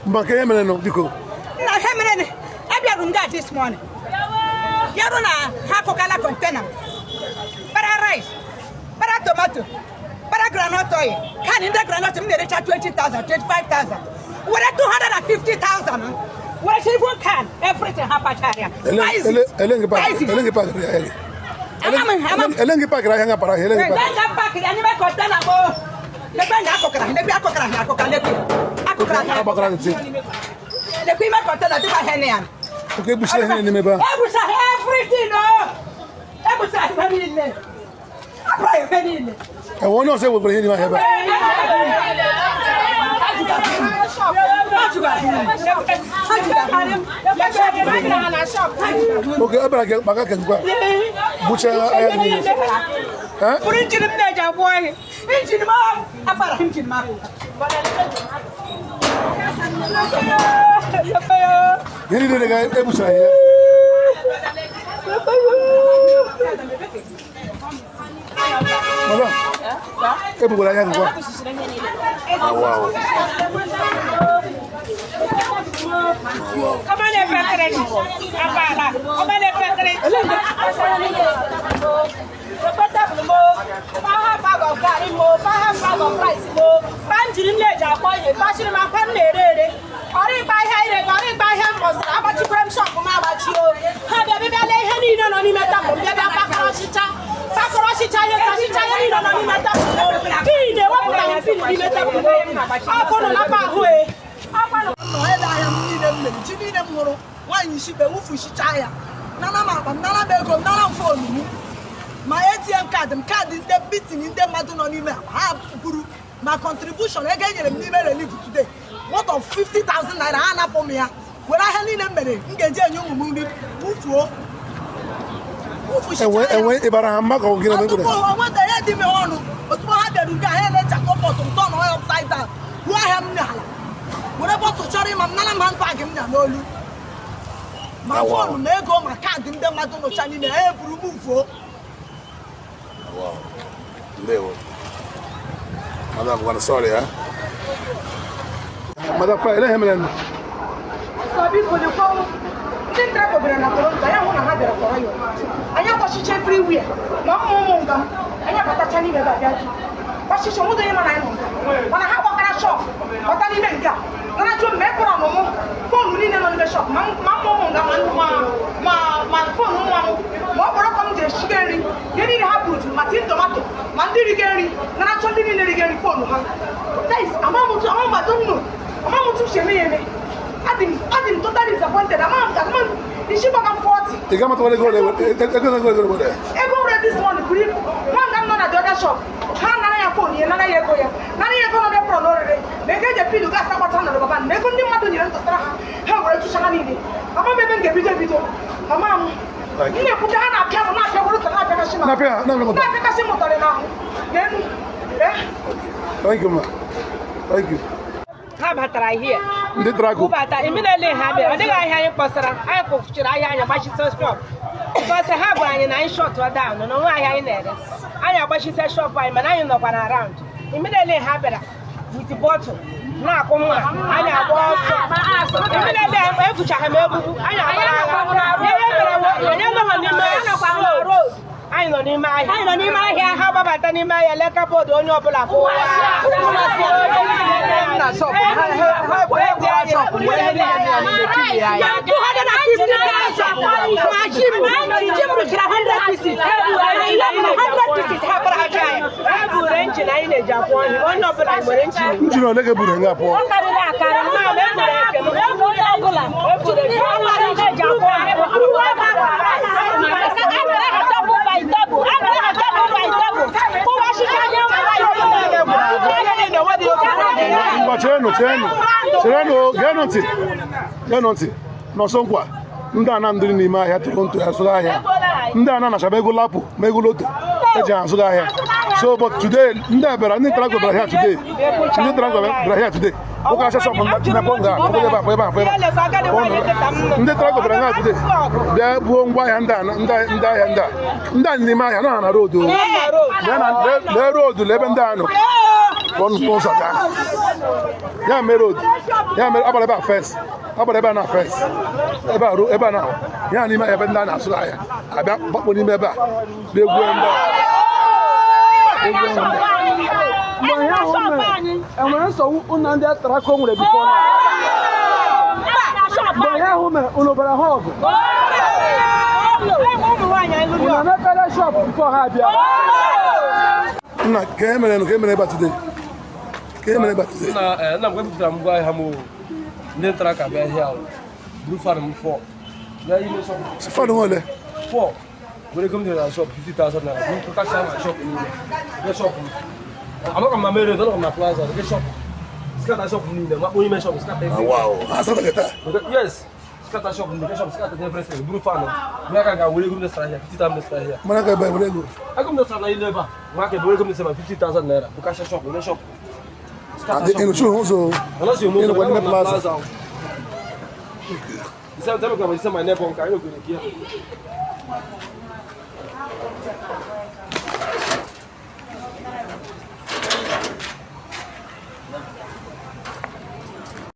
Maka ihe mere nụ, biko. Nna, ihe mere ni, abịarụ m nga this morning, bịarụ na ha akụkala container, kpara rice, kpara tomato, kpara groundnut oil, kan ndị groundnut m na-erecha 20,000, 25,000, were 250,000, were even can, everything ha kpachara ya. Ele ele ngị ele ngị pakịrị ahịa gị? Ele ngị pakịrị ahịa nga para ahịa? Ele ngị pakịrị? Nga pakịrị ya n'ime container m o. Lekwe nga akụkara, lekwe akụkara ha akụka, lekwe akụkara ha. Agbakara ntị. Lekwe ime container dịkwa ihe na ya. Oke egbuchila ihe n'ime ebe ahụ. Egbucha everything o. Egbucha ihe niile. Abụrụ ihe niile. Enwe onye ọzọ ewekwara ihe n'ime ahịa ebe a? Oke ebere gị maka kekwa gbuchaa ahịa gị niile. Eh? Bụrụ engine m na-eji abụọ ihe. Engine m akpara engine m ahụ. Ihe niile ga-egbuchara ya. Madam, ebukwara ahịa gị kwa. Wow. Ọma na-efe kere abala. Ọma na-efe kere. Paha bag of garri mo, paha bag of rice mo, pa njiri m na-eji akpọ ihe, pachiri m akwa m na-ere ere. Ọrụ ịgba ahịa ire gị, ọrụ ịgba ahịa m kpọsara, agbachikwara m shop m agbachi o. Ha bịa bịa lee ihe niile nọ n'ime tebụl, bịa bịa pakọrọ ọchịcha, pakọrọ ọchịcha ihe ọchịcha ihe niile nọ n'ime tebụl. Pin ewepụtaghị pin n'ime tebụl. Ọkụ nọ n'akpa ahụ e. Nọ ebe ahịa m niile m mere, ji niile m hụrụ nwaanyị ishikpe wụfuchicha ya, nara m akpa m, nara m ego m, nara m phone m, ma ATM card m, kaadị ndị meeting ndị mmadụ nọ n'ime akpa ha buru, ma contribution ego e nyere m n'ime relief today worth of 50,000 naira, ha napụ m ya, were ahịa niile m mere m ga-eji enye ụmụ m nri wụfuo. Enwe enwe ịbara ha mma ka ọ gịnị Tupu mere? o nweta ihe dị m ọnụ, ozugbo ha bịara nke ha elechakọ bottle m, turn ya upside down, ruo ahịa m n'ala, were bottle chọrọ ịma m, nara m handbag m nya n'olu, ma phone, ma ego, ma kaadị ndị mmadụ nọcha n'ime ha, eburu m vuo. Ndewo. Madam, gwana sorry, ha? Madam, fa ele ihe mere nụ? Sọ biko, lekwa ndị nta bịara na Toronto, ya hụ na ha bịara kọrọ ya. Anyị akpọchicha everywhere, ma mma ụmụ nga m, anyị abatacha n'ime ebe a bịa jụ. Gbachicha onwedị onye ma na anyị nọ nga. Mana ha gbakara shop, bata n'ime nga. Nara jụọ m ma ekpọrọ ọmụmụ phone niile nọ n'ime shop, ma ma mma ụmụ nga, ma ma ma ma phone nwa m, ma ọ kpọrọ m ji eshiga nri, ihe niile ha buru, ma tin tomato, ma ndị riga nri, nara chọ ndị niile riga nri phone ha. That is, ama m otu, ama m, I don't know. Ama m otu m si eme ya eme. Adị m totally disappointed. Ama m, ama m isi gbaga m 40. Ị ga-amatawara ego ole ego ole were? Ego nwere this money buru ibu. Nwa nga m nọ na the other shop, ha nara ya phone ya, nara ya ego ya, nara ya ego nọ n'epụrụ n'orire, ma ego eji epilu gas agbata na baba, na ego ndị mmadụ nyere ntụtara ha, ha were tụcha ha niile. Ama m ebe m ga-ebido ebido. Ama m. Thank M you. na-ekwute, ha na-apịa m, na-apịa were ụtọ, na-apịakasị m. Na-apịa na-apịa m ụtọ. Na-apịakasị m ụtarị n'ahụ. N'elu. Eh? Thank you, ma. Thank you. Ha batara here. Ndị Traco. Bubata immediately ha bịara. Ọ dịghị ahịa anyị kpọsara. Anyị kwụchiri ahịa anyị, agbachite shop. Because ha gwara anyị na anyị shut down na onwe ahịa anyị na-ere. Anyị agbachite shop anyị, mana anyị nọkwa na around. Immediately ha bịara with bottle na-akụ mma, anyị agba ọsọ. Immediately ebuchaghị m egbugbu, anyị agbara agha. Ihe mere bụ, anyị anọghị n'ime road. Anyị nọ n'ime ahịa. Anyị nọ n'ime ahịa. Ha gbabata n'ime ahịa, leka bọọdụ onye ọbụla kụwa. Na shop ha ha shop were ihe niile dị ya n'ime tiri ya ya. 250,000. Ma ji m, ji m rụchara 100 pieces. 100 pieces ha kpara aja ya. E buru engine anyị na-eji akwụ ọhịa. Onye ọbụla nwere engine. Engine ole ga-eburu nga pụọ? Karịrị akarị. Nna m, e buru eke m. E buru eke m. Eji akwụ ọhịa. Double by double. Double by double. Kụwasịcha ihe. Ngwa, cherenụ, cherenụ, cherenụ, geenụ ntị, geenụ ntị. Nọsọ nkwa ndị a na ndị n'ime ahịa Toronto azụrụ ahịa, ndị a na-anachaba ego LAPO ma ego lotto eji azụrụ ahịa. So, but today ndị a bịara, ndị Traco bịara here today, ndị Traco bịara here today ụka shop mmepe nga ebe a, ebe a, ebe a. Ndị Traco bịara nga today bịa buo ngwa ahịa ndị a, ndị ahịa ndị a, ndị a n'ime ahịa nọ ha na road o. Lee road, lee ebe ndị a nọ. Pụọ n'ụzọ gaa. Ya mere road, ya mere agbara ebe a fence, agbara ebe a na fence, ebe a ruo ebe a na ya n'ime ebe ndị a na-asụ ahịa, abịa gbakpọ n'ime ebe a bịa egwu ndị a. Egwu ndị a. Mgbe ihe ahụ mere, enwere nsogbu unu ndị Atraco nwere before? Mgbe ihe ahụ mere, unu bara ha ọgụ? Unu emepere shop before ha abịa? Nna, ka e mere ka e mere ebe a today? Ka e mere ebe a today? Na nna m ebupụtara m ngwa ahịa m o. Ndị ntara ka bịa ahịa ahụ buru fan m fọ bịa ime shop. Fan ole? Fọ were ego m dere na shop, 50,000 naira, buru kacha na shop niile bịa shop m. Anọkọ m na mere, anọkọ m na plaza nke shop, scatter shop m niile, makpụ ime shop, scatter everything. Wow, ha asatọ taa. Yes, scatter shop m, nke shop, scatter everything, buru fan m bịa ka ga were ego m desara ahịa, 50,000 desara ahịa. Mana ka ebe were ego? Ego m desara na ile ebe a nwa aka ebe ego m desara 50,000 naira, bukasha shop, ime shop. Adị ịnụchi ụzọ. Unless you move Ịnụkwa n'ime plaza. The same time, I say my neighbor, I go here.